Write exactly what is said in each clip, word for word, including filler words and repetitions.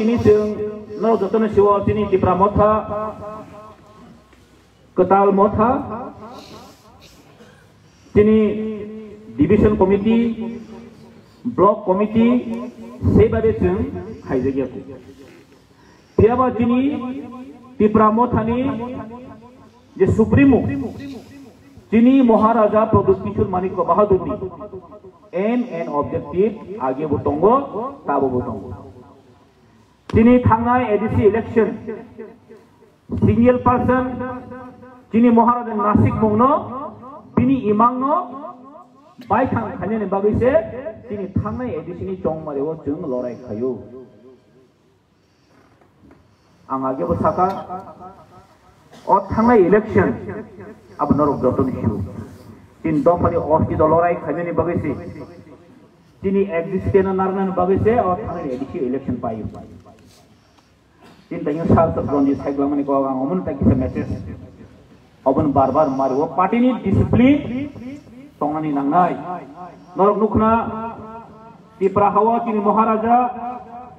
Tini chwng norok jotono siwo chini Tipra Motha, Kwtal Motha, chini Division Committee, Block Committee, sei babe chwng khaijak ya kho. Phiya ba chini Tipra Mothani je Supremo, chini Maharaja Pradyut Kishore Manikya Bahadurni aim and objective age bo tongo, tabo bo tongo. Chini thangnai A D C election, single person, chini Maharaja Nasik mungno, bini imangno, baithang khainani bagwi se, chini thangnai A D C ni chongmari o chwng lorai khaio. Ang age bo saka, o thangnai election, abo norok joto ni siu. Chini dophani ostito lorai khainani bagwi se, chini existence narnani bagwi se, o thangnai A D C election paio. Chini tangyo sal tok Ranjit Saiglamani kok ang omono tai kisa message. Oboni bar bar mari o party ni discipline tongnani nangnai. Norok nukna Tipra hawa chini Maharaja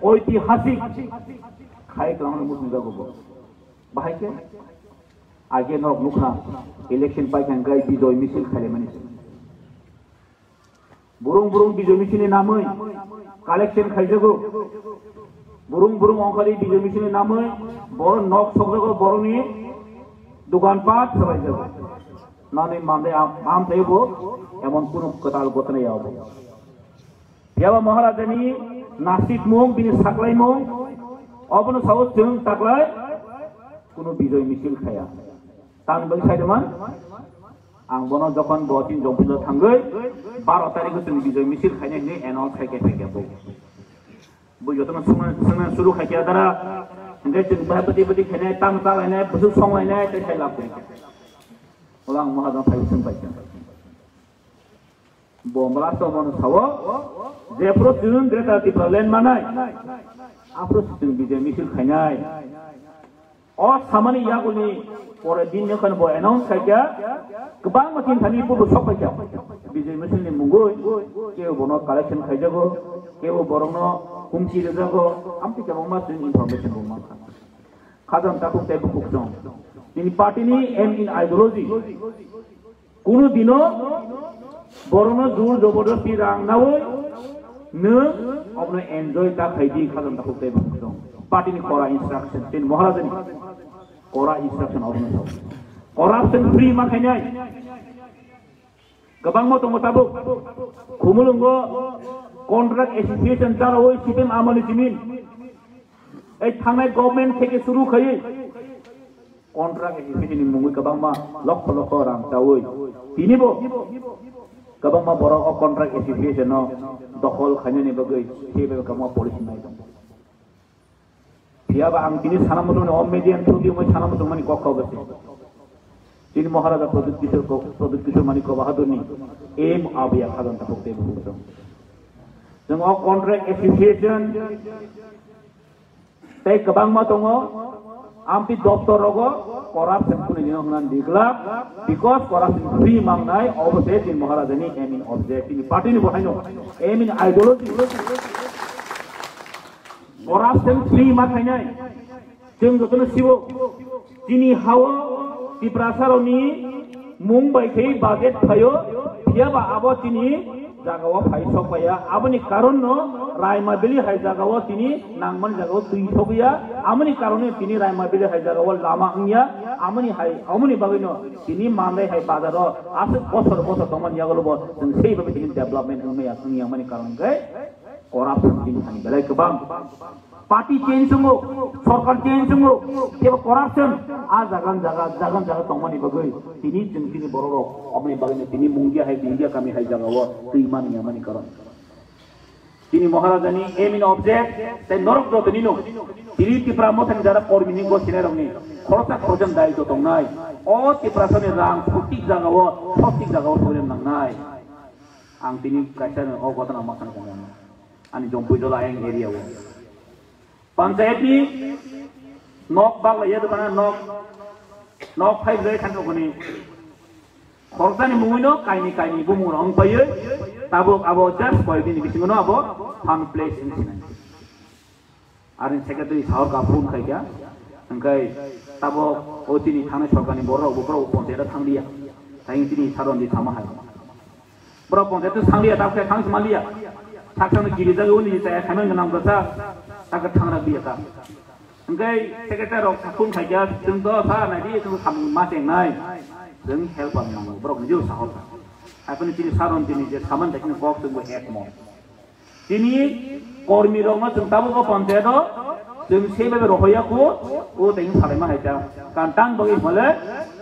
oitihasik khai kwlangno muchung jago bo. Bahai khe age norok nukna election pai khan gai bijoy misil khailaimani. Burung burung bijoy misil ni namwi collection khaijago. Burung burung ongkhari bijoy misil ni namwi borok nok sokjago, borokni dukan pat salaijago. Nani mande am, am taibo emon kunu kwtal gotna ya obo. Phiya ba Maharajani nasib mung, bini saklai mung, obono sao chwng taklai kunu bijoy misil khaya. Tang bai sai man, ang bono jokhon bo tin jongpilo thangwi baro tarikh o chwng bijoy misil khaina hinwi announce khai khe phai khe bo. Bo jotono sungna, sungna suru khai khe dara, hingke chwng bahai bwtwi bwtwi khainai, tam ta lainai, bwswk song lainai, tei khai lab khe. Ola ang Maharaj phai sung bai khe. Bo mala to bono sao, jephuru chwng Greater Tipraland manai, aphuru chwng bijoy misil khainai. O samani yagulni pore din ni khon bo announce khaikha, kwbangma tin thani purbo sok khaikha. Bijoy misil ni mungwi kebo bono collection khaijago, kebo borokno humki rwjago, amtwi kwbangma chwng information bo mankha. Khajam takhuk tei bukhuk chwng. Nini party ni aim in ideology. Kunu dino borokno jur jobordasti rang nawi nwng obono enjoy ta khai di, khajam takhuk tei bukhuk chwng. Party ni kora instruction, tin Maharajani kora instruction obono sao. Corruption free ma khainai. Kwbangma tongo tabuk. Khumulwngo contract association chalawi C P M amoni simin. Ei thangnai government theke suru khaiwi contract association ni mungwi kwbangma lokho lokho rang chawi. Tinibo kwbangma borok o contract association no dokhol khainani bagwi thebe kwbangma policy nai tongo. Phiya ba ang tini sana muchungmani, o media ni through di wngwi sana muchungmani kok kok se. Chini Maharaja Pradyut Kishore ko, Pradyut Kishore Manikya Bahadurni aim abiya khajam takhuk tei bukhuk chwng. Chwng o contract association tei kwbangma tongo, amtwi doptor rogo corruption kuni dino hwnna diglak, because corruption free mangnai, obo se chini Maharajani aim in object, chini party ni bo haino aim in ideology. Corruption free ma khainai. Chwng jotono siwo. Chini hao Tiprasa rokni mung bai khe budget phaio, phiya ba abo chini jaga o phai sok paiya. Aboni karon no Raima Valley hai jaga o chini nangmani jaga o twi sokya. Amoni karon no chini Raima Valley hai jaga o lama wngya. Amoni hai, amoni bagwi no chini Mandai hai bazar o aswk bosor bosor tongmani yagulo bo chwng sei bagwi chini development wngmaya, wngya mani karon khe corruption chini thani belai kwbang. Party change wngo, sorkar change wngo, kebo corruption a jaga jaga, jaga jaga tongmani bagwi tini chwng chini borok rok oboni bagwi tini Mungia hai, Mungia kami hai jaga o twi mani ya mani karon. Chini Maharajani aim in object tei norok jotoni no tini Tipra Mothani jara kormi ni gosini rokni khoroksa khorojan dai jotongnai. O Tiprasani rang sothik jaga o, sothik jaga o soiren nangnai. Ang tini kaisa o gotana masang tongmani. Ani Jompuijola ayang area o. Panchayat ni nok bak lai ya dukana nok, nok five lai khan koni. Khoroksa ni mungwi no kaini kaini bumung rong paiye. Tabuk abo just koi bini bisingo no abo fun place in sinai. Arni secretary sahor ka phone khai kha, hingkai tabo o tini thani sorkar ni borok bo borok ponte da thang dia, thang tini saron di thama hai. Borok ponte tu thang dia, tabo khe thang sima dia. Thak thang kiri jaga uni chaya khaimang ganam gasa, tak thang rak dia ka. Hingkai secretary rok phone khai kha, chwng to sa nai di, chwng samung ma cheng nai. Chwng help am nango, borok ni jeu sahor ka. Aphani tini saron tini je saman da kini kok chwng bo ek mo. Tini kormi rokno chwng tabuk o ponchayat o chwng se bai rohoya kho, o tei salaima hai ta. Kan tang bagwi hole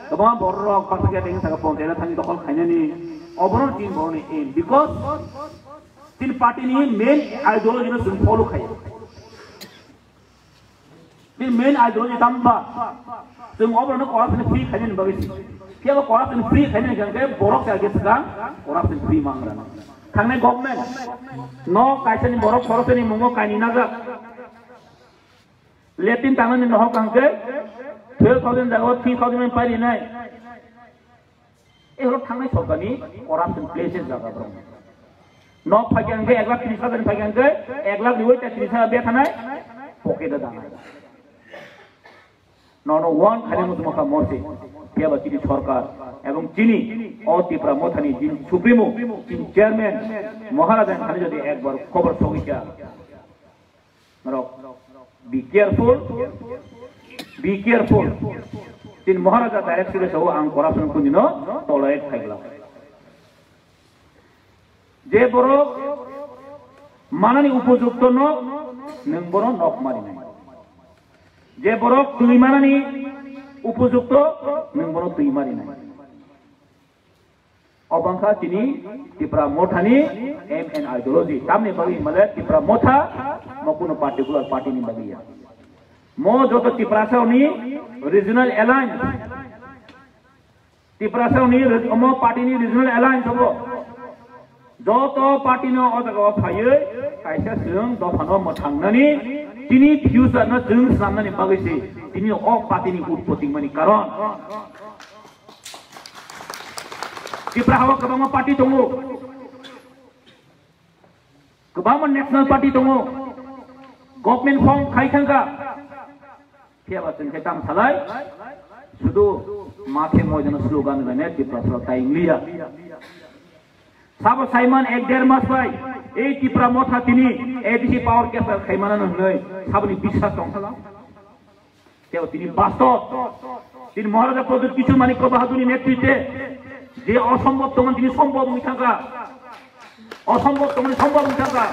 kwbangma borok rok pathakya tei saka ponchayat thani dokhol khainani obono tin boroni aim, because tin party ni main ideology no chwng follow khai. Bini main ideology tamba? Chwng oborokno corruption free khainani bagwi se. Phiya bo corruption free khainani hwnkhe borok se age swkang corruption free mangra. Thangnai government no kaisani borok khoroksa ni mungo kaini najak. Latrine tangnani nohok hwnkhe twelve thousand jaga o three thousand pai rinai. E horo thangnai sorkar ni corruption places jaga borok. Nok phaikha hwnkhe ek lakh tris hajar ni phaikha hwnkhe ek lakh ni oi ta tris hajar be thanai pocket o danai. Nono one khaina muchungma kha morsi. Phiya ba chini sorkar ebong chini o Tipra Mothani chini supremo, chini chairman Maharaja ni thani jodi ekbar khobor sogwi kha. Norok, be careful, be careful. Tin Maharaja direct sile sao ang corruption kunino tolerate khaibla. Je borok manani upojukto nok, nwng bono nok marinai. Je borok twi manani upojukto, nwng bono twi marinai. Obangkha tini Tipra Mothani aim and ideology. Tamni bagwi himale Tipra Motha mo kuno particular party ni bagwi ya. Mo joto Tiprasa ni regional alliance. Tiprasa ni re-, mo party ni regional alliance hobo. Joto party no o jaga o phaiwi kaisa chwng dophano mwthangnani tini future no chwng swnamnani bagwi se tini o party ni utpoti mani karon. Tipra hao kwbangma party tongo, kwbangma national party tongo, government form khai thangkha, phiya ba chwng khe tam salai, sudu mathe moidano slogan rwlainai Tiprasarao tai wngliya. Sabo saiman ek der mas bai ei Tipra Motha tini A D C power capture khaimanano hwnwi saboni biswas tong sala. Teo tini bastob, tini Maharaja Pradyut Kishore Manikya Bahadurni netritwe je osombob tongmani tini sombob wngwi thangkha, osombob tongmani sombob wngwi thangkha.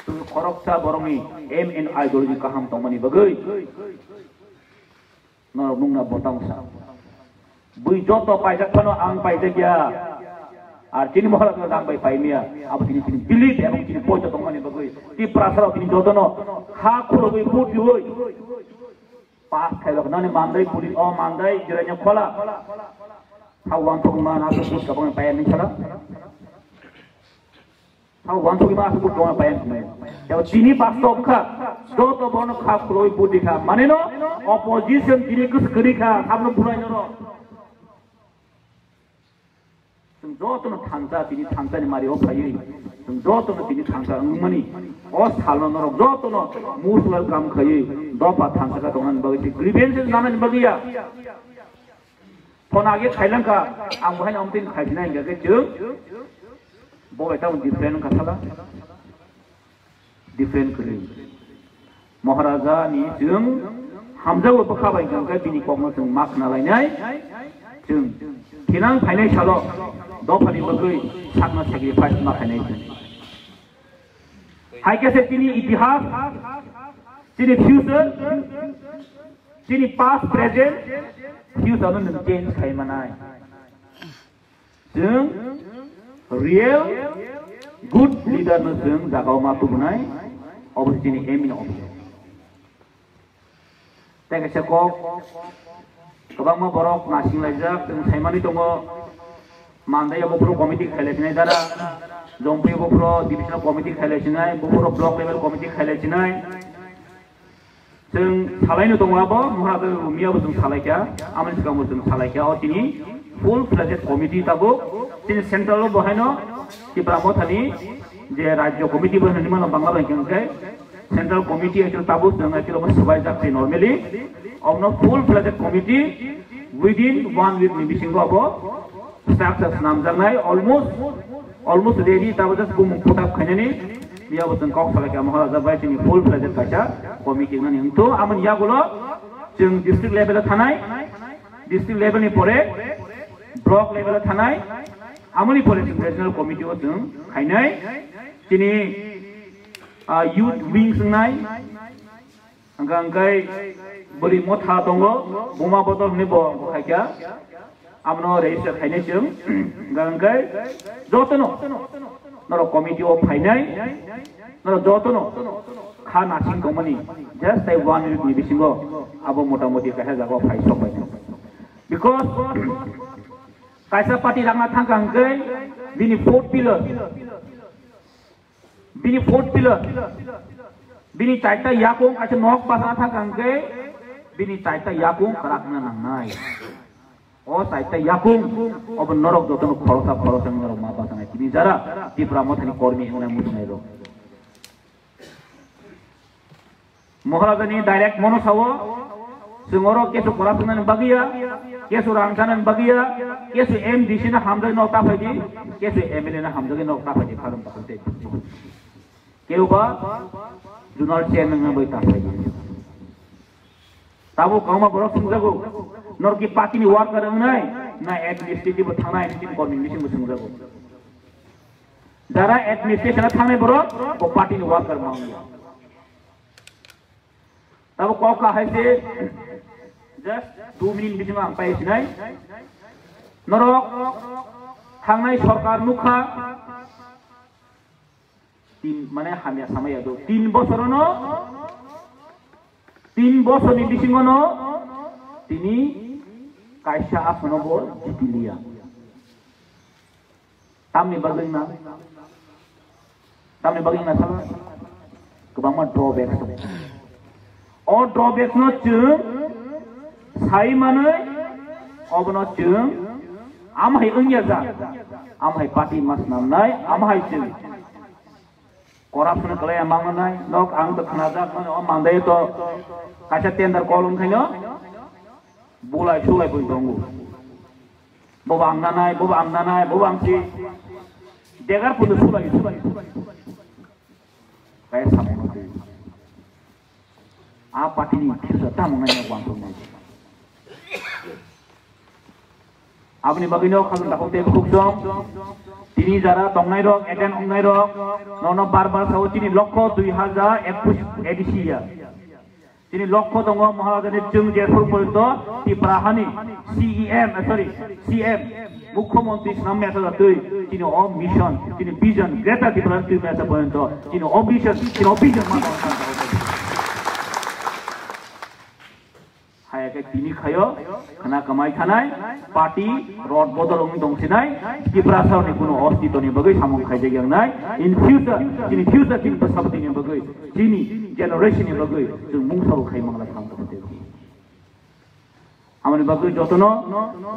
Tini khoroksa borokni aim and ideology kaham tongmani bagwi norok nungna botang sa. Bui joto paijak phano ang paijak ya. Ar chini mohor rang bai paimia. Abo chini chini belief ebong chini poito tongmani bagwi. Tiprasarok chini jotono ha khulogwi vote diwi. Pass khailok nani mandai puri o mandai jiranya khola. Ha wan thok ma na so put kabang payam ni sala. Tamo wansugwi ma aswk bwrwi tongma paiya hinwi. Tei chini bastob kha, joto bono kha khuloi budi kha. Maneno opposition tini kwswk kwrwi kha, sabno phunai nono. Chwng jotono thansa, tini thansani mari o phaiwi. Chwng jotono tini thansa wngmani. O salno norok jotono most welcome khaiwi dopha thansa kha tongnani bagwi tei grievances nanani bagwi ya. Phone age khailangkha, ang bo haino amtwini khaiphinai hingkha khe chwng bo bai tamo different wngkha sala. Different kwrwi. Maharaja ni chwng hamjago bwkha bai hingkha khe bini kokno chwng ma khna lainai. Chwng thinang phainai salo dophani bagwi sakno sacrifice ma khainai chwng. Hai khe se chini itihas, chini future, chini past, present, future no nwng change khai manai. Chwng real good leader no chwng jagao ma tubunai, obo chini aim ni obo. Tei kaisa kok, kwbangma borok nasing laijak, chwng saimani tongo, Mandai abo phuru committee khailai sinai dara, Jongpui abo phuru divisional committee khailai sinai, bo phuru block level committee khailai sinai. Chwng salaino tongo abo, Moharaja Rumiya bo chwng salaikha, amoni swkang bo chwng salaikha, o tini full fledged committee tabuk, chini central o bo haino Tipra Mothani je rajyo committee bo hinwi mano Bangla bai hwnkhe, Central committee actually tabuk chwng actually omo swbaijak tei normally omono full fledged committee within one week ni bisingo abo structure swnamjaknai, almost almost ready, tabuk just bumung put up khainani. Biyabo chwng kok salai kha Maharaja bai chini full fledged kaisa committee wngnani wngthu. Amoni yagulo chwng district level o thanai, district level ni pore block level o thanai, amoni pore chwng regional committee o chwng khainai. Chini ah, youth wings wngnai, hwnkha hwnkhe bwrwi motha tongo, buma bodol hwnwi bo khaikha, abono register khainai chwng, hwnkha hwnkhe jotono norok committee o phainai, norok jotono kha nasing tongmani, just tei one week ni bisingo abo motamoti kaisa jagao phai sok bainai. Because kaisa party rangna thangkha hwnkhe bini fourth pillar, bini fourth pillar, bini chaita yakung kaisa nok basa thangkha hwnkhe bini chaita yakung kwrakna nangnai. O chaita yakung obo norok jotono khoroksa khoroksa norok ma basanai. Tini jara Tipra Mothani kormi wngnai muchungnai rok. Maharajani direct mono sao, chwng oro kesu corruption ni bagwi ya, kesu rang chanani bagwi ya, kesu M D C no hamjagwi nok ta phaidi, kesu M L A no hamjagwi nok ta phaidi, pharung pharung tei. Keuba zonal chairman no bai ta phaidi. Tabo kwbangma borok swngjago, norki party ni worker wngnai, na administrative bo thangnai, chini kormi bisingo swngjago. Jara administration o thangnai borok, bo party ni worker ma wngya. Tabo kok kahai se, just two minute bisingo ang pai sinai. Norok thangnai sorkar nukha, tin, mane hamya samaya do. Tin bosor no, tin bosor ni bisingo no, tini kaisa asono bo jitiliya. Tamni bagwi na? Tamni bagwi na sala? Kwbangma drawbacks tongo. O drawbacks no chwng sai manwi, obono chwng amhai wngya jak, amhai party mas namnai, amhai chwng corruption kwlaiya mangnai, nok ang to khnajak mano, o mandai to kaisa tender call wngkhaino bulai sulai bui tongo. Bobo ang nanai, bobo ang nanai, bobo ang si degar puno sulai, sulai, sulai. Kaya samung no twi. A party ni future tamo nai ya wang tongnai. Aboni bagwi no khajang dakhok tei khukjong. Tini jara tongnai rok, attend ongnai rok, nono bar bar sao chini lokho dui hajar ekush A D C ya. Chini lokho tongo Maharajani chwng je phuru porjonto Tipra hani C E M, eh, sorry, C M, Mukhyamantri swnam mesa jatwi chini o mission, chini vision, Greater Tipraland twi mesa porjonto chini o vision, chini o vision ma tong. Haya khe tini khayo, khna kamai thanai, party, rot bodol wngwi tong sinai, Tiprasa ni kuno ostito ni bagwi samung khaijak yang nai, in future, chini future chini bwsabwtwi ni bagwi, chini generation ni bagwi, chwng mungsa bo khai mangla thang tong tei. Amoni bagwi jotono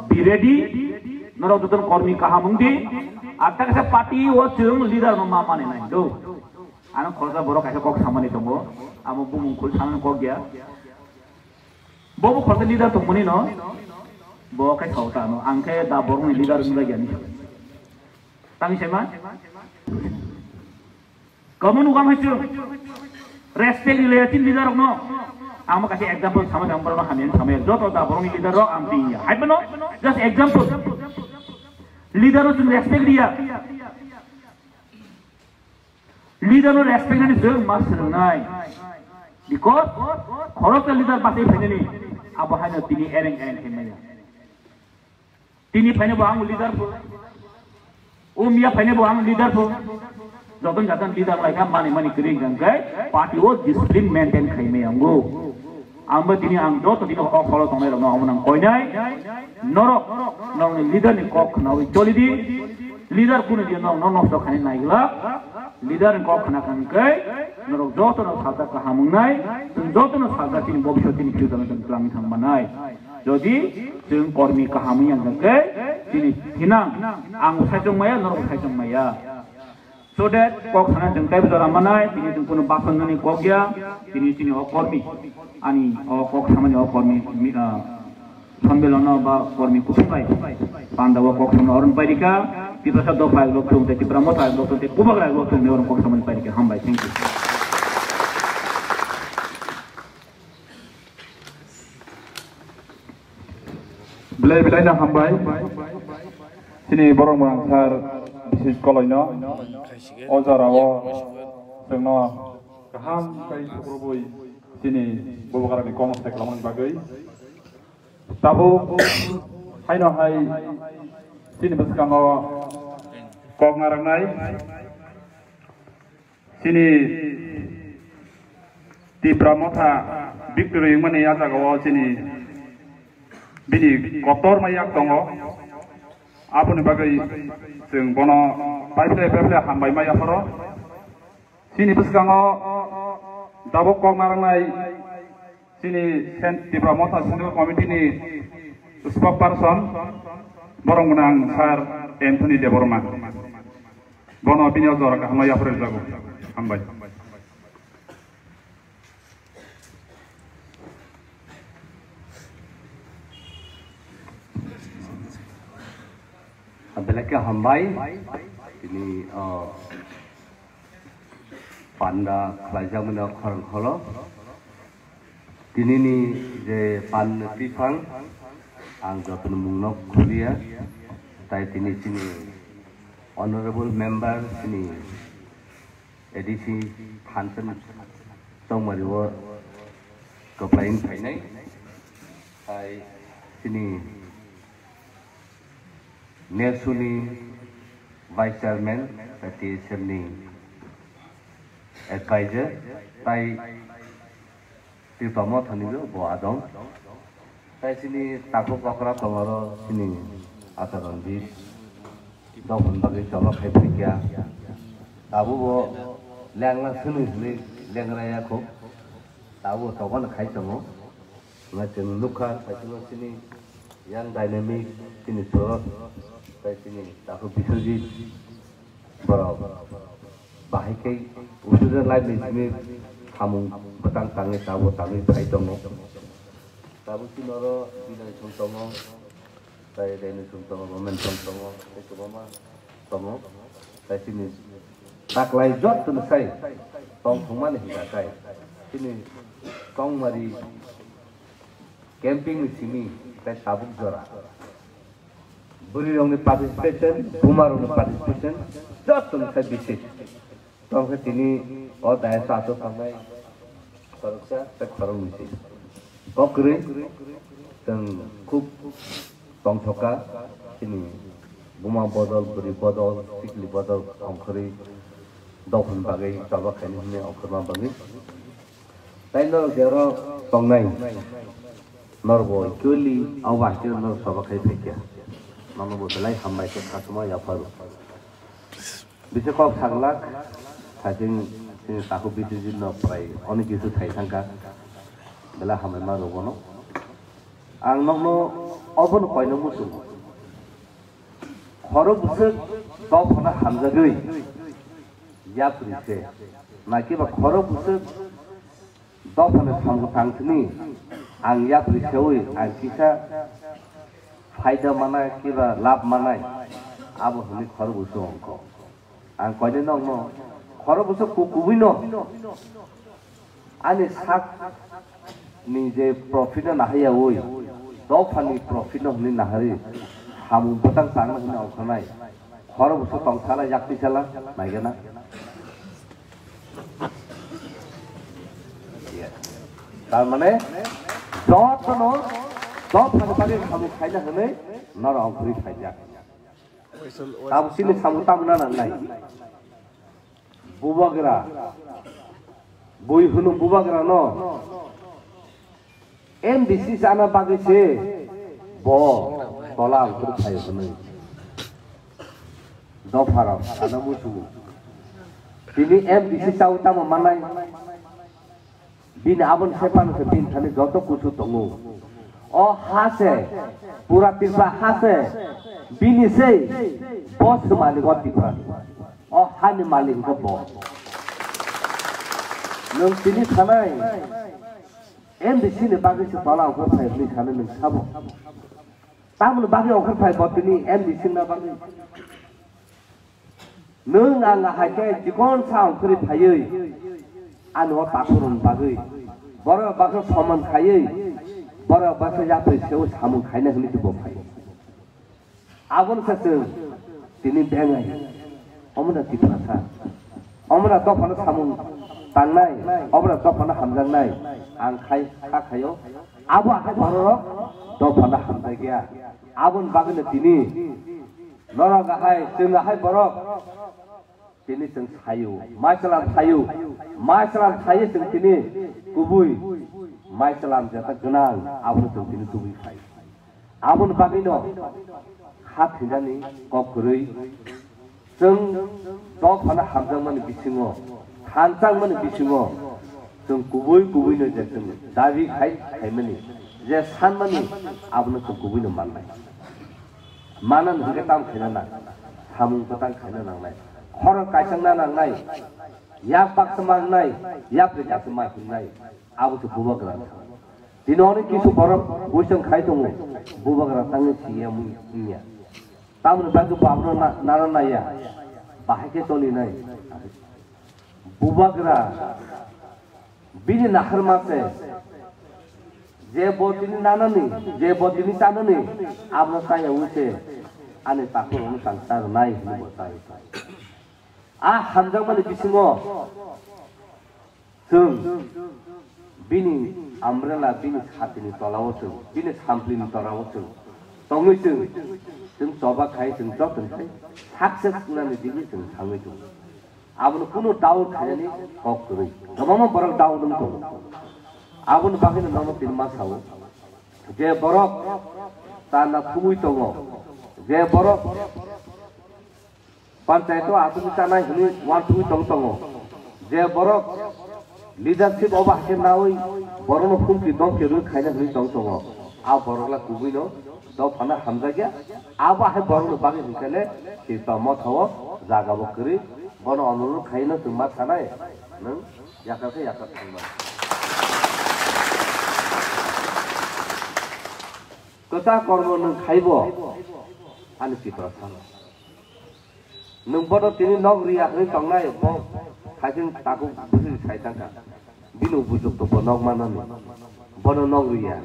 be ready, norok jotono kormi kaham wng di, ar ta kaisa party o chwng leader no ma mani nai do. Ano khoroksa borok kaisa kok samani tongo, amo bumung khul samani kok ya. Bo bo khoroksa leader tongmani no, bo khe sao ta no, ang khe da borokni leader wng lai ya ni. Tang se ma? Kamu nukha hai chwng respect ni leya tin leader rok no. Ang ma kaisa example sama jang borok no hamya sama joto da borok ni leader rok ang tin ya. Hai no, just example. Leader rok chwng respect riya. Leader no respect nani chwng ma swngnai. Because khoroksa leader bachai phainani abo haino tini ereng ereng khe maya. Tini phainai bo ang leader pho. O miya phainai bo ang leader pho. Joton jatan leader lai kha mani mani kwrwi hwnkha hwnkhe party o discipline maintain khai maya wngo. Ang bo tini ang joto tini o kholo tongnai rokno omo nang koinai. Norok nongni leader ni kok khnawi choli di. Leader kunu dia nong no nosto khainai nai glak. Leader ni kok khna kha hwnkhe norok joto no sajak kaham wngnai. Chwng joto no sajak chini bobiswt chini future no chwng twlang thang manai. Jodi chwng kormi kaham wngya hwnkhe chini thinang ang bo saichung maya, norok bo saichung maya. So that kok sana chwng teibo jora manai, tini chwng kunu bason nani kok ya, tini chini o kormi, ani o kok samani o kormi, mi-, ah, Sonmilono ba kormi kuthum bai panda o kok samani oron pairika, Tiprasa dopha ag lokthung tei Tipra motha ag lokthung tei bubagra ag lokthung ni oron kok samani pairika. Hambai, thank you. Belai belai no hambai. Chini borok mwnang sir bisis koloino. O jora o chwngno kaham khe sukrubui chini bubagrani kok no sai kwlangmani bagwi. Tabuk haino hai chini bwskango kok narwknai. Chini Tipra motha victory wngmani a jagao chini bini kotorma yak tongo. Aboni bagwi chwng bono paiphre paiphre hambai ma yapharo. Chini bwskango tabuk kok narwknai chini Cent-, Tipra Motha Central Committee ni spokesperson borok gwnang Sir Anthony Debbarma. Bono bini o jora kaham yaphar jago. Hambai. Belai khe hambai. Tini, o, panda khlaijakmani o khorang kholo. Tinini je pan twiphang, ang jotoni mungno khuliya, tai tini chini honorable member chini A D C Thansen Chongmari o kwplai wng phainai, tai chini NESU ni Vice Chairman, tai T S F ni advisor, tai Tipra Motha ni bo adong. Tai chini takhuk okra tongo oro chini Acha Ranjit. Dophani bagwi choba khai phai kya. Tabuk bo lengla swnwi hwnwi lengra ya kho. Tabuk choba no khai tongo. Nga chwng nukha, saichung chini Young Dynamic, chini Surat, tai chini takhuk Biswajit, borok bahai khe usuda lai ni simi samung bwtang tangwi tabuk tangwi phai tongo. Tabuk chini oro Binoy song tongo, tai Renu song tongo, Romen song tongo, tei kwbangma tongo. Tai chini taklai jotoni sai tong thwngmani hingka kai chini Chongmari camping ni simi tai tabuk jora. Bwrwi rokni participation, buma rokni participation, jotoni sai bisi. Tongkhe tini o daya sa aswk thangnai khoroksa tei khoroknwi se. Kok kwrwi chwng khub tongthokha chini buma bodol, bwrwi bodol, sikli bodol ongkhorwi dophani bagwi choba khaini hwnwi ongkhorma bagwi. Tai norok je oro tongnai, norok bo equally abo hai khe norok choba khai phaikha. Nono bo belai hambai khe khasuma yapharu. Bisi kok saglak, saichung chini takhuk Biswajit no prai onek kisu thai thangkha, belai hambai ma rw bono. Ang nokno obono koino muchungo. Khorok bwswk dophano hamjagwi yapri se, naikiba khorok bwswk dophano samung tang sini ang yapri sewi ang kisa phaida manai kiba lab manai abo hwnwi khorok bwswk ongkho. Ang koinwi nokno khorok bwswk ku-, kubui no ani sak ni je profit no nahaiyawi dophani profit no hwnwi naharwi samung bwtang tangna hwnwi ongkhornai khorok bwswk tong sala yak twi sala naigana. Tar mane jotono dophani bagwi samung khaina hwnwi norok ongkhorwi phaijak. Tabuk chini samung tamo na nangnai. Bubagra. Bui hwnwi bubagra no. M D C chana bagwi se bo tola ang kuru phaio hwnwi. Dopharok sana musugo. Tini M D C chao tamo manai. Bini aboni sepan se bini thani joto kusu tongo. O ha se, pura Tripura ha se, bini sei, bo se malik o Tripura ni. O hani malik hwnkhe bo. Nwng tini sanai M D C ni bagwi se tola hwnkhe phai hwnwi sanai nwng sabo. Tamoni bagwi ongkhor phai bo tini M D C wngna bagwi. Nwng ang hai khe chikon sa ongkhorwi phaiwi ani o takhurokni bagwi borok baksa soman khaiwi borok baksa yapri seui samung khaina hwnwi tei bo phai. Aboni khe chwng tini bengai omona Tiprasa, omona dophano samung tangnai, omona dophano hamjaknai ang khai kha khaio. Abo hai bororok dophano hamjakya. Aboni bagwino tini norok hai, chwng hai borok tini chwng sayo, maichwlam sayo, maichwlam sayo chwng tini kubui maichwlam jeta gwnang, abono chwng tini tubui khai. Aboni bagwino kha thwinani kok kwrwi. Chwng dophano hamjakmani bisingo, thanchakmani bisingo chwng kubui kubuino je chwng dabi khai khaimani, je sanmani, abono chwng kubuino mannai. Manani hwnkhe tamo khaina nang, samung kwthang khaina nangnai, khorang kaisangna nangnai, yak baksa mangnai, yapri kaisa ma himnai, abo se bubagra. Tini oni kisu borok buisong khai tongo, bubagra tangwi C M wngya. Tamoni bagwi bo abono na-, nana naiya, bahai khe tolinai. Bubagra bini naharma se, je bo tini nanani, je bo tini chanani, abono chaya wngse ani takhurokno tang cha rwnai hwnwi bo chai. A hamjakmani bisingo chwng bini umbrella, bini satini tolao chwng, bini samplini tolao chwng tongwi chwng, chwng choba khai chwng joto khai success wngnani digwi chwng thangwi tongo. Abono kunu doubt khainani kok kwrwi. Kwbangma borok doubt wng tongo. Aboni bagwino nono tini ma sao, je borok chana thumwi tongo, je borok panchayat o aswk chanai hwnwi uansugwi tong tongo, je borok leadership o bahai khe naui borokno humki domki rwui khaina hwnwi tong tongo, a borokla kubuino dophano hamjakya. Abo hai borokni bagwi hwnkhe le Tipra Motha o jaga bo kwrwi, bono onurudh khaino chwng ma sanai, nwng yakar khe yakar thangma. Kwchak kormo nwng khaibo ani Tiprasa no. Nwng bono tini nok riya hwnwi tongnai, bo saichung takhuk bwswk sai tangkha. Bini bujukto bo nok manani. Bono nok riya.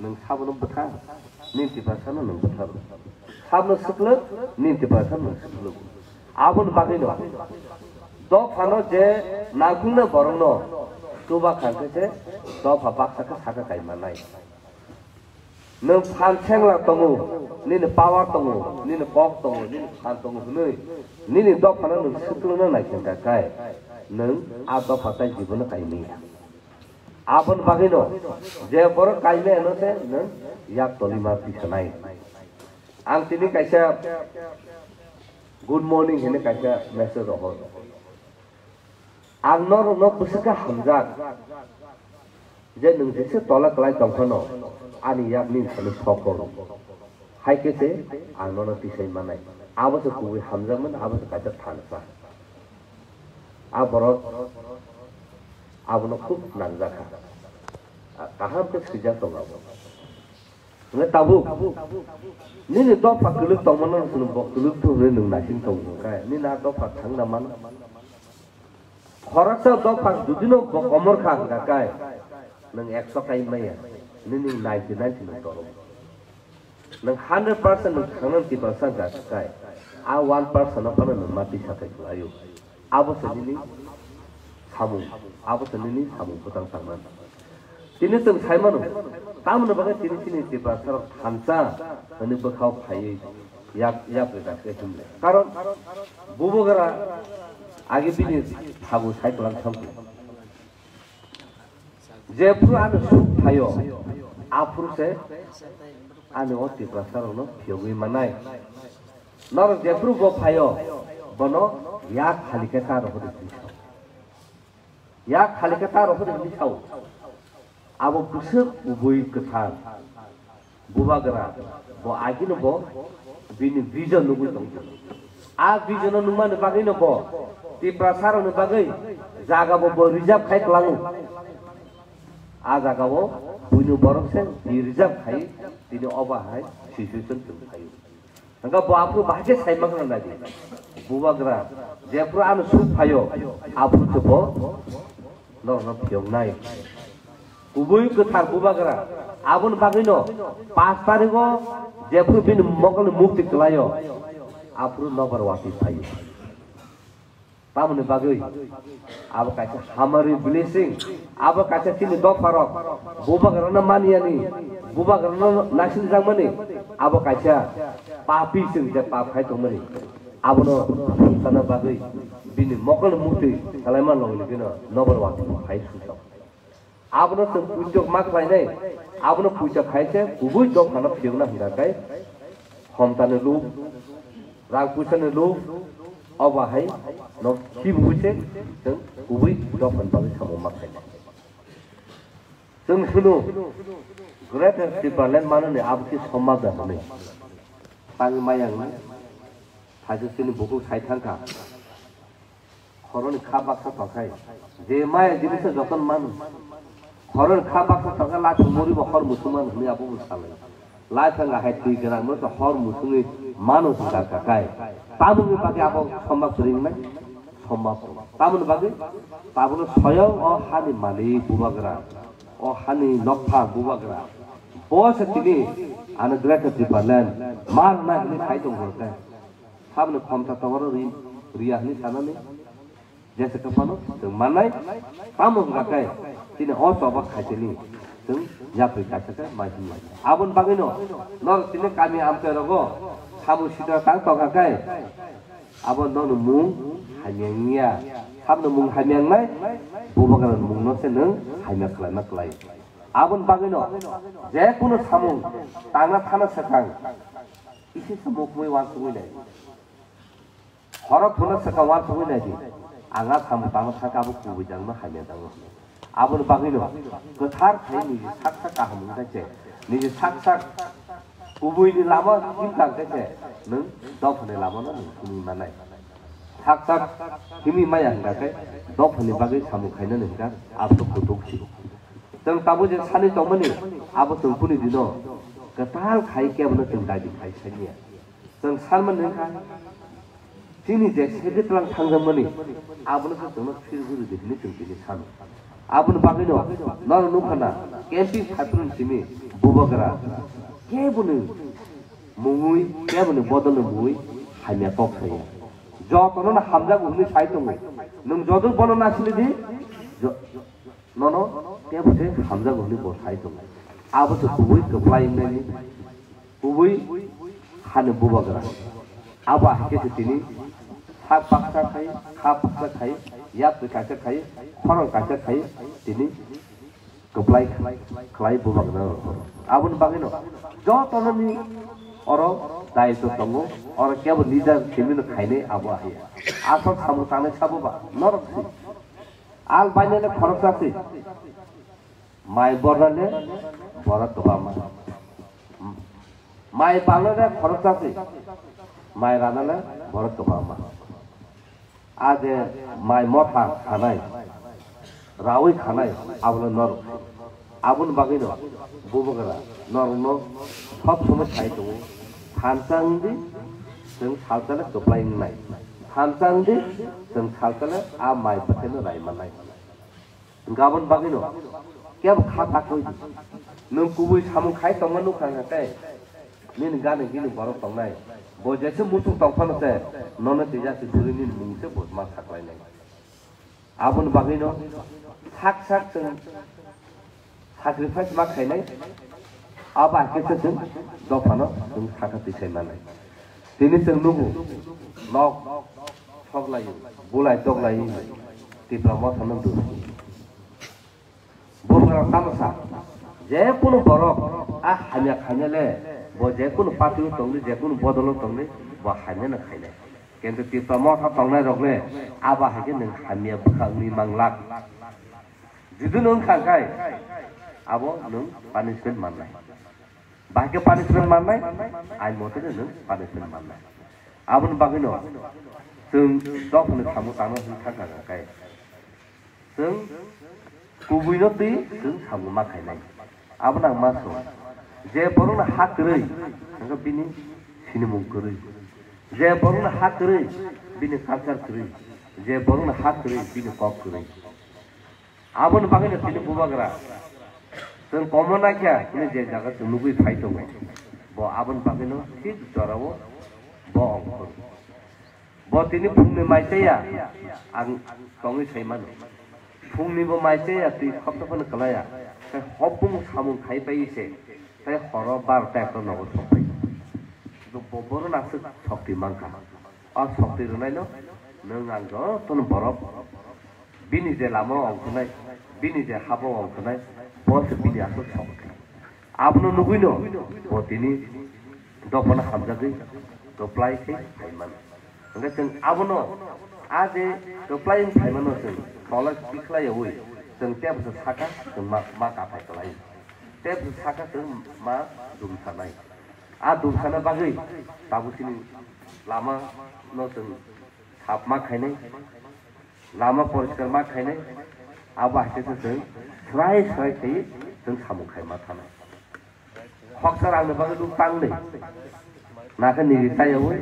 Nwng sabono bwtha, nini Tiprasano nwng bwtha rw. Sabno swklwk, nini Tiprasano nwng swklwk. Aboni bagwino dophano je nangkuknai borokno chuba kha khe se dopha baksa khe saka kai mannai. Nwng phan sengla tongo, nini power tongo, nini kok tongo, nini phan tongo hwnwi nini dophano nwng swklwngna nai khe hwnkha khe nwng a dopha tai jibono kai manya. Aboni bagwino je borok kai maya no se nwng yak tolima tisanai. Ang tini kaisa good morning hwnwi kaisa message rohor. Ang norokno bwswk khe hamjak je nwng jesa tola kwlai tong phano ani yak nini thani sok kok. Hai khe se ang nono tisai manai. Abo se kubui hamjakmani, abo se kaisa thansa. A borok abono khub nangjak kha. Kaham khe swijak tongo abo. Hwnwi tabuk nini dopha kwlwk tongmano nwng bo kwlwk thung hwnwi nwng naising tongo hwnkhe, nini a dopha thangna mano. Khoroksa dopha judino bo komor kha hwnkha khe nwng ekso kai maya, nini ninety nine nwng toro. Nwng hundred percent nwng thangnani Tiprasa hwnkha khe a one percent no phano nwng ma tisa khai kwlaio. Abo se nini samung, abo se nini samung bwtang tangmani. Tini chwng sai mano, tamoni bagwi tini chini Tiprasarok thansa hwnwi bwkhao phaiwi yak, yak rwkha khe himle. Karon bubagra agi bini phagu sai kwlang thangkhe. Jephru ano suk phaio, aphuru se ani o Tiprasarokno phiyogwi mannai. Norok jephru bo phaio, bono yak khali khe ta rohordi hwnwi sao. Yak khali khe ta rohordi hwnwi sao. Abo bwswk kubui kwthar. Bubagra bo agino bo bini vision nugwi tongkha. A vision no nungmani bagwi no bo Tiprasa rokni bagwi jaga bo, bo reserve khai kwlango. A jaga o buino borok se reserve khai tini obo hai situation tong phaio. Hingkha bo aphuru bahai khe sai mankhna nai di. Bubagra jephuru ano suk phaio, aphuru se bo norokno phiyoknai. Kubui kwthar bubagra. Aboni bagwino pash tarigo jephuru bini mokolni mukti kwlaio, aphuru nobar watwi phaio. Tamoni bagwi abo kaisa hamari blessing, abo kaisa chini dopharok bubagrano maniyani, bubagrano naisingjakmani, abo kaisa papi chwng je pap khai tongmani, abono sana bagwi bini mokolni mukti kwlaima logni bino nobar watwi phai sujak. Abono chwng puitok ma khlainai, abono puitok khai se kubui dophano phiyokna hwnka khe, homtani luk, rang puisani luk, obo hai no khibiwi se chwng kubui dophani bagwi samung ma khlainai. Chwng hwno, Greater Tipraland manani abo khe somada hwnwi. Tangwi maya wngwi, thaisa chini bukhuk sai thangkha. Khoroknwi kha baksa tongkhai. Je maya jinisa jotono mano. Khoroknwi kha baksa tongkha, laphang muribo hor musung mano hwnwi abo bo salai. Laphang ahai twi gwnangno se hor musungwi mano hwnka kakai. Tamoni bagwi abo sombab kwrwi wngnai? Sombab wngnai. Tamoni bagwi tabukno soyong o hani malik bubagra, o hani nokphang bubagra, bo se tini ano Greater Tipraland ma rwna hwnwi khai tongkha khe. Saboni khomsa tongoro ri-, riya hwnwi sanani jesa khe phano chwng mannai, tamo hwnka khe chini o choba khaitini chwng yapri kaisa khe mai hwnlai. Aboni bagwino norok tini kami amchai rogo samung sitra tang tongkha khe abo nono mung hamya wngya, sabno mung hamya wngnai, bubagrani mungno se nwng hamya khlaima klai. Aboni bagwino je kunu samung tangna thana swkang isi se mukmui uansugwi nai. Horo phunuk swkang uansugwi nai di. Ang a samung tangma thangkhe abo kubui jangno hamya jango. Aboni bagwino kwthar khai niji sak sak kaham wngkha khe, niji sak sak kubuini lama himkha khe se nwng dophani lamano nwng himwi manai. Sak sak himwi maya hwnkha khe dophani bagwi samung khainani hwnkha abso kutuk si. Chwng tabuk je sani tongmani abo chwng kuni dino kwtal khai kebono chwng daidi khai saniya. Chwng sanmani wngkha, chini je segi tlang thangjakmani, abono se chwngno phir guri di hwnwi chwng tini sano. Aboni bagwino norok nukha na, camping phaiphru simi bubagra keboni mungwi, keboni bodolni mungwi hamya kok saya. Jotono no hamjago hwnwi sai tongo. Nwng joto bono nasili di, jo-, Nono kebo se hamjago hwnwi bo sai tongo. Abo se kubui kwplai wngnani, kubui hani bubagra. Abo hai khe se tini sak baksa khai, kha baksa khai, yapri kaisa khai, khorang kaisa khai, tini kwplai khlai bubagra. Aboni bagwino jotono ni oro daitw tongo, oro kebo leader simi no khainai abo hai. Asol samung tangnai sabo ba norok si. Al bainale khoroksa se. Mai bornale borok kwbangma. Mai balnale khoroksa se. Mai ranale borok kwbangma. A je mai motha khanai, rawi khanai, abono norok. Aboni bagwino bubagra norokno sob somoi sai tongo. Thansa wngdi, chwng salsale kwplai wngnai. Thansa wngdi, chwng salsale a mai bwthaino rai mannai. Gabon bagwino kebo kha takoi di. Nwng kubui samung khai tongma nukha hwnkha tei nini gana gini borok tongnai. Bo jesa muchung tong phano se nono twijak se suri nini mung se bo ma saklainai. Aboni bagwino sak sak chwng sacrifice ma khainai. Abo hai khe se chwng dophano chwng sakha twi sai manai. Tini chwng nugo, nok sok lai, bulai tok lai, Tipra Motha no duk. Bubagra tamo sa, je kunu borok a hamya khainai le, bo je kunu party o tongdi, je kunu bodol o tongdi, bo hamya no khainai. Kintu Tipra Motha tongnai rok le, abo hai khe nwng hamya bwkha wngwi manglak. Jodi nwng wngkha khai, abo nwng punishment mannai. Bahai khe punishment mannai, ain mote nwng punishment mannai. Aboni bagwino chwng dophani samung tangna hwn thangkha khe, chwng kubuino twi chwng samung ma khainai. Abono ang ma song, je borokno ha kwrwi, hwnkhe bini sinimung kwrwi. Je borokno ha kwrwi, bini culture kwrwi. Je borokno ha kwrwi, bini kok kwrwi. Aboni bagwino chini bubagra chwng komo naikha hwnwi je jaga chwng nugwi phai tongo, bo aboni bagwino thik jorao bo ongkhor. Bo tini phungni mai chaya ang tongwi sai mano. Phungni bo mai chaya twi khopta phano kwlaya. Tei hopung samung khai pai se, tei horo barota ekta nogo sok pai. Bo, bo, bono aswk sokti mankha. O sokti rwnaino nwng ang jotono borok bini je lama o ongkhornai, bini je habo ongkhornai, bo se bini aswk sokti. Abono nugwino bo tini dophano hamjagwi kwplai khe phai mano. Hwnkhe chwng abono a je kwplai wng phai mano chwng tole tikhlaiyaui chwng tei bwswk saka chwng ma, ma kaphai kwlai. Tei bwswk saka chwng ma dumsanai. A dumsana bagwi tabuk chini lama no chwng sap ma khainai, lama poriskar ma khainai, abo hai khe chwng swrai swrai khaiwi chwng samung khai ma thanai. Khoksa rangni bagwi nuk tangni. Nakhe nini taiyaui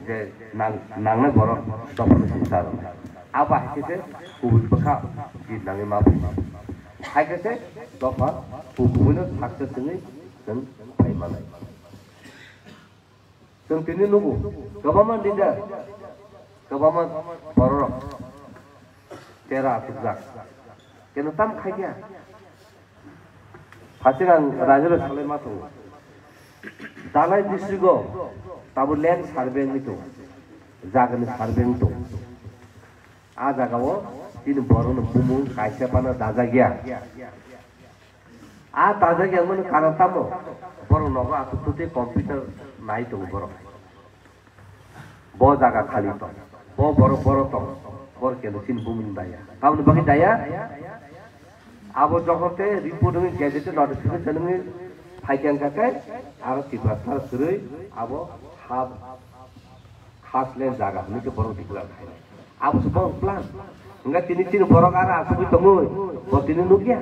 je nang, nangnai borok dophano singsa rwnai. Abo hai khe se kubui bwkha jit nangwi ma phai. Hai khe se dopha kubuino saksa singwi chwng phai manai. Chwng tini nugo, kwbangma leader, kwbangma bororok tera asukjak. Keno tam khaikya. Haching ang raijorok salai ma tongo. Dalai district-o tabuk land survey wngwi tongo, jagani survey wngwi tongo. A jagao chini borokni bumung kaisa phano dajak ya. A dajak ya mani karon tamo? Borok nogo aswk twi computer nai tongo borok. Bo jaga khali tong, bo borok borok tong, borok keno chini bumung daya. Tamoni bagwi daya? Abo jokhon te report wngwi gazette notification wngwi phaikha wngkha khe aro Tripura sar kwrwi abo sab khasle jaga hwnwi khe borok declare khainai. Abo se borok plan. Hwnkhe tini chini borok aro asugwi tongwi bo tini nukya.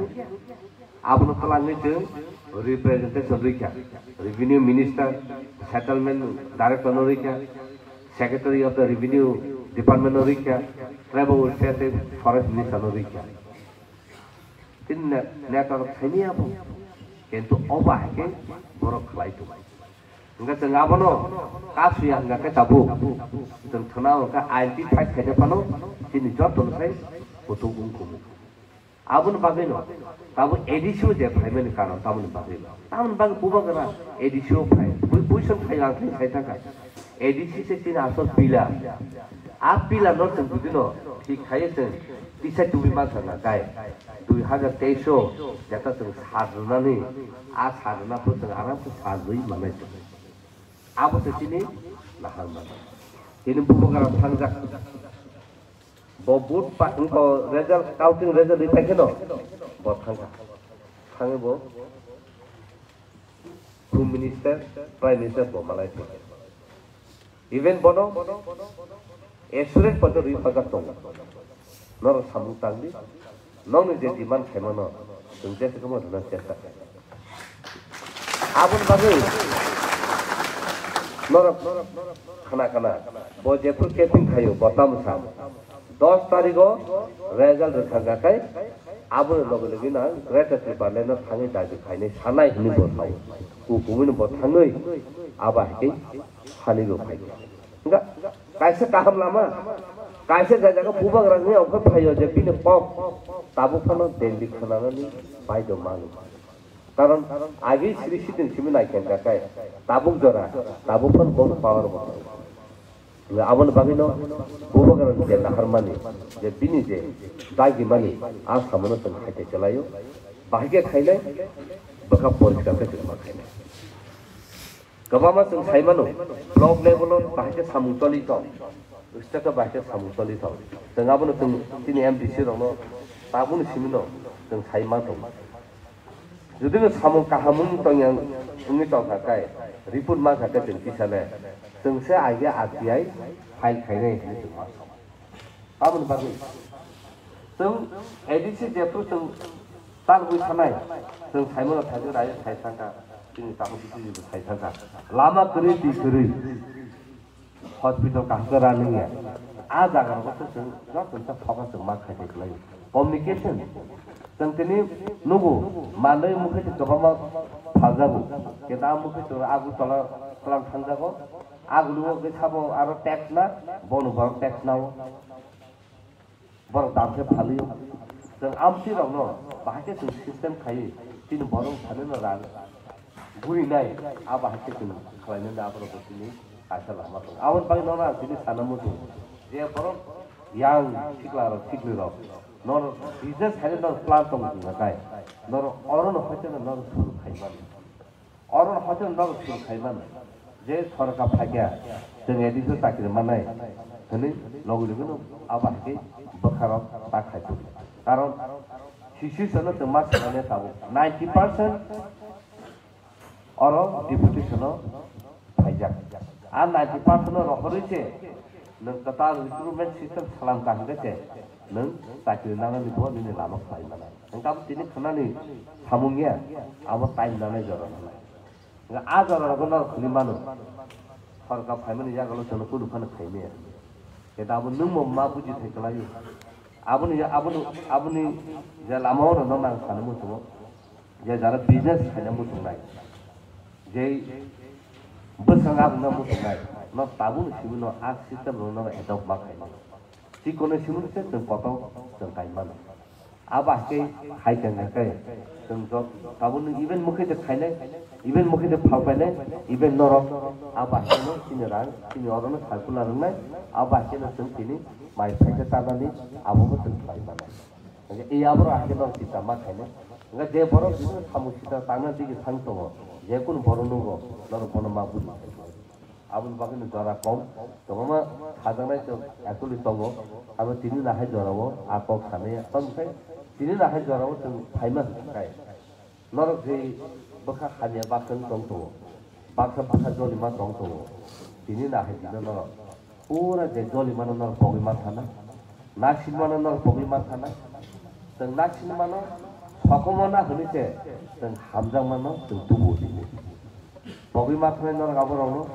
Abono twlangwi chwng representation rwikha, Revenue Minister, Settlement Director no rwikha, Secretary of the Revenue Department no rwikha, Tribal Welfare tei Forest Minister no rwikha. Tini ne-, neta rok saini abo, kintu obo hai khe borok khlai tongo. Hwnkhe chwng abono kasuya hwnkha khe tabuk chwng thwna hwnkha identify khaina phano chini joto no sai kutung wngkhumu. Aboni bagwino tabuk A D C o je phaimani karon tamoni bagwi. Tamoni bagwi bubagra A D C o phai. Bui, buisong phai ang thai sai thangkha. A D C se chini asol pillar. A pillar no chwng judino thik khaiwi chwng tisa tubui mankha na kai. Dui hazar teis o jeta chwng sat rwnani, a sat rwna pho chwng aram khe sat rwi manai chwng. Abo se chini nahar manai. Chini bubagra thangjak. Bo vote pa, wngkha result, counting result ri pai kheno bo thangkha. Thangwi bo Home Minister, Prime Minister bo malai thangkha. Even bono assurance poito ri pajak tongo. Norok samung tangdi. Nokni je demand khaimano, chwng jesa khe rwna chesta khlai. Aboni bagwi norok khna khna, bo jephru campaign khaio, bo tamo sa, dos tarigo result rwkha hwnkha khe, aboni loge loge no Greater Tipraland no thangwi dabi khainai sanai hwnwi bo sao. Ku kumui no bo thangwi abo hai khe sani bo phai kha. Hwnkha kaisa kaham lama, kaisa jai jaga bubagra wngwi ongkhor phaio je bini kok tabuk phano Delhi khwnanani baido mano. Karon agi sri sitin simi naikha hwnkha khe tabuk jora, tabuk phano bo power bo. Hwnkha aboni bagwino bubagrani je naharmani, je bini je dagimani, a samono chwng khaite chwlaio, bahai khe khainai, bwkha poriskar khe chwng ma khainai. Kwbangma chwng sai mano, block level o bahai khe samung choli tong, state o bahai khe samung choli tong. Chwng abono chwng chini M D C rokno tabukni simi no chwng sai ma tong. Jodi no samung kaham wng tong yang wngwi tong kha khe, report ma kha khe chwng kisa le Chwng se aige R T I file khainai hinwi chwng ma sao. Aboni bagwi chwng A D C jephru chwng talgwi thanai, chwng saimano thaijaknai, sai thangkha, chini takhuk bisi bo sai thangkha. Lama kwrwi, twi kwrwi, hospital kaham khe ra nungya. A jaga rogo se chwng joto ta phoka chwng ma khai thai kwlai. Communication, chwng tini nugo, manwi mukhe twi kwbangma phaljago. Khe ta mukhe chwng Agartala twlang thangjago. Agluo khe sabo aro tax na, bono borok tax nao. Borok dam khe phalio. Chwng amtwi rokno bahai khe chwng system khaiwi, chini borok thani no rang gurinai, a bahai khe chwng khlainani aborok bo chini kaisa lama tongo. Aboni bagwi nono ang tini sana muchung je borok yang sikla rok, sikli rok, nono business khaina nono plan tongo wngkha kai, nono orono hoiteno nono suru khai mano. Oro hotel no suru khai mano je sorkar phaikha, chwng A D C chakri manai hwnwi logi logi no abo hai khe bwkha rok ta khai tongo. Karon situation no chwng ma swmani tabuk ninety percent oro deputation no phaijak. A ninety percent no rohorwi se nwng kwtal recruitment system salam ka hwnkhe se nwng chakri nangnani bo nini lama khlai manai. Hwnkhe abo tini khwnani samung ya, abo time nanai jora nanai. Hwnkhe a jora rogo norok khwlwi mano. Sorkar phaimani yagulo chwngno kunu phano khaimaya. Khe abo nwng bo ma buji thai kwlaio. Aboni, aboni, aboni je lama o rwno nang sani muchungo. Je jara business khaina muchungnai. Je bwsang abuna muchungnai. No tabuk simi no a system rwno adopt ma khaimano. Chikon ni simi se chwng kotor chwng kai mano. Abo hai khe hai khe hwnkhe chwng jok tabukni even mukhe de khainai, even mukhe de phal painai, even norok abo hai kheno chini rang, chini orono circular wngnai, abo hai kheno chwng tini mai phaisa chanani abo bo chwng khlai manai. Hwnkhe e aborok hai khe norok chita ma khainai. Hwnkhe je borok bini samung sita tangna digi thang tongo, je kunu borok nugo, norok bono ma bujui khainai. Aboni bagwino jora kom, kwbangma sajaknai chwng actually tongo. Abo tini nahai jorao a kok sanai ya. Tamo khe tini nahai jorao chwng phaima hwnkhe kai. Norok je bwkha hamya baksa wng tong tongo, baksa bwkha jolima tong tongo. Tini nahai dino norok pura je jolimano norok pogwi ma thana. Nasinmano norok pogwi ma thana. Chwng nasinmano sokomona hwnwi se chwng hamjakmano chwng tubu tini. Pogwi ma thanai norok aborokno,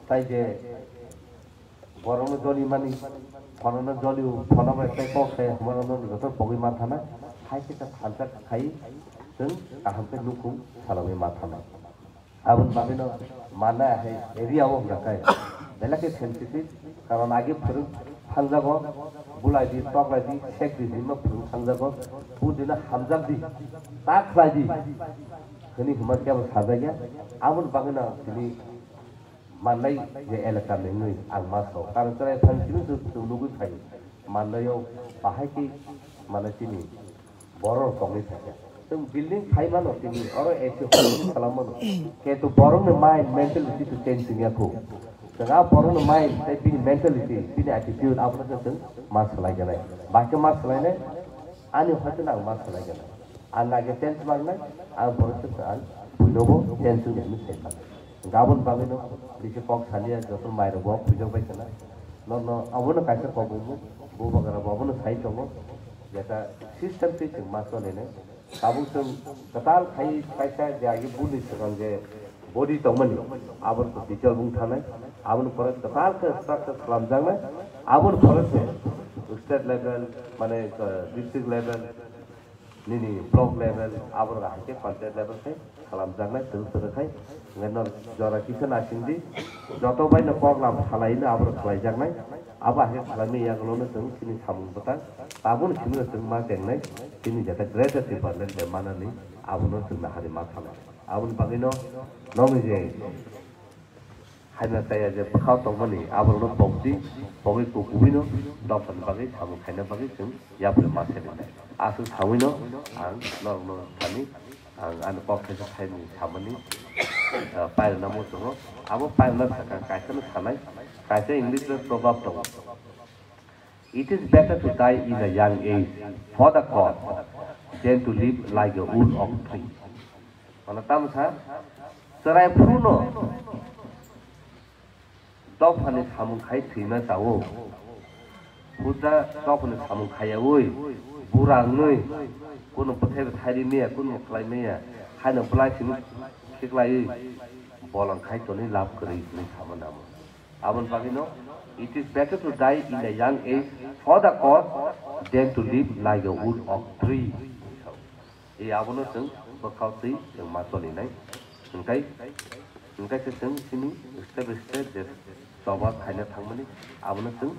tai je borokno joli mani, phonono joli o, phono bai tei kok sai hwnmano joto pogwi ma thana, hai khe ta thansa khai chwng kaham khe nukhung salangwi ma thana. Aboni bagwino manai hai area o hwnkha khe belai khe sensitive, karon agi phwrwng thangjago, bulai di, toklai di, sek di hinma phwrwng thangjago, budino hamjak di, ta khlai di hwnwi hwnma kebo sajakya. Aboni bagwino tini Mandai je elaka ni wngwi ang ma sao. Karon chwrai thang simi chwng, chwng nugwi phaio. Mandai o bahai khe mane chini borok rok tongwi phaikha. Chwng building phai mano tini, oro A C home khalam mano. Kintu borok ni mind mentality to change wngya kho. Chwng a borok ni mind tei bini mentality, bini attitude abono se chwng ma swlai gwnai. Bahai khe ma swlainai, ani hoite no ang ma swlai gwnai. Ang nage change mangnai, ang borok se ang buino bo change wngya hinwi sai mano. Gabon bagwino bisi kok saliya, joto mairok bo puijak bai khna. Norno abono kaisa kok wngmo, bubagra bo abono sai tongo. Jeta system twi chwng ma choli nai. Tabuk chwng kwtal khai kaisa je agi buni swkang je body tongmani, aboni detail wng thanai. Aboni pore kwtal khe structure khwlamjaknai. Aboni pore se state level, mane, uh, district level, nini block level, aborok hai khe panchayat level khe khalamjaknai, twrwk twrwk khai. Hwnkhe norok jora kisa naisingdi, joto bai no program khwlaino aborok khlaijaknai. Abo hai khe khlaimani yagulo no chwng chini samung bwtang tabukni simi no chwng ma chengnai, chini jeta Greater Tipraland de manani abono chwng nahari ma thanai. Aboni bagwino nokni je Haino taya je bwkhao tongmani aborokno pokdi, pogwi kukuwino dophani bagwi samung khaina bagwi chwng yapri ma selinai. Aswk sawino ang norokno thani, ang ani kok khaisa thaimung samani, ah, pairwna muchungo. Abo pairwna sakha kaisano sanai, kaisa English bai proverb tongo. It is better to die in a young age for the cause than to live like a wool of tree. Mane tamo sa, chwrai phuru no Dophani samung khai thwima chao. Hudra dophani samung khaiyaui, bura wngnwi, kunu bwthai bwthai ri maya, kunu khlai maya, haino bwlai simi khiklaiwi, bolong khai tonwi lab kwrwi hwnwi sama namo. Aboni bagwino, it is better to die in a young age for the cause than to live like a wood of tree. E abono chwng bwkhao twi chwng ma cholinai. Hwnkhe, hwnkhe se chwng chini step by step je choba khaina thangmani, abono chwng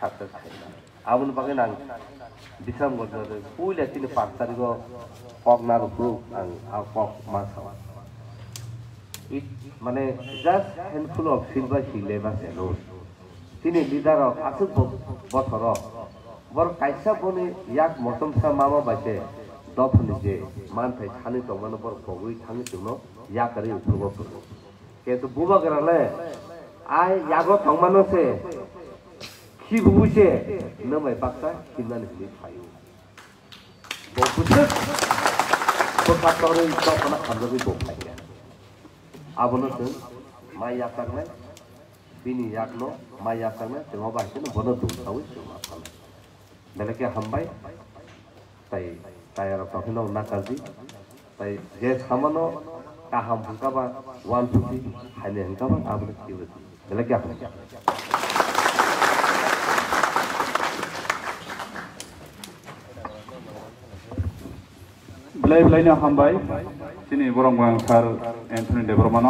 success khaina. Aboni bagwi ang Bisramganj puila chini pash tarigo kok narwkhu ang a kok ma sao. It, mane, just handful of silver he left us alone. Chini leader rok aswk bo-, bothoro borok kaisa boni yak motomsa mama bai se dophani je manthai thani tongmano borok pogwi thangwi chwngno yakarwi uphurgo phurgo. Kintu bubagra le ai yago tongmano se khibubu se nwng bai baksa himnani hwnwi phaio. Bo bwswk bwkha torwi dophano hamjagwi bo phaikha. Abono chwng ma yachaknai. Bini yakno ma yachaknai, chwng obo hai kheno bono dum saui chwng ma thanai. Belai khe hambai, tai, tai aro tongkhe no nakardi, tai je samano kaham hwnkha ba, uansukdi, hamya hwnkha ba, abono khiui rwdi. Belai khe hambai. Belai belai no hambai, chini borok mung sir Anthony Debbarma no.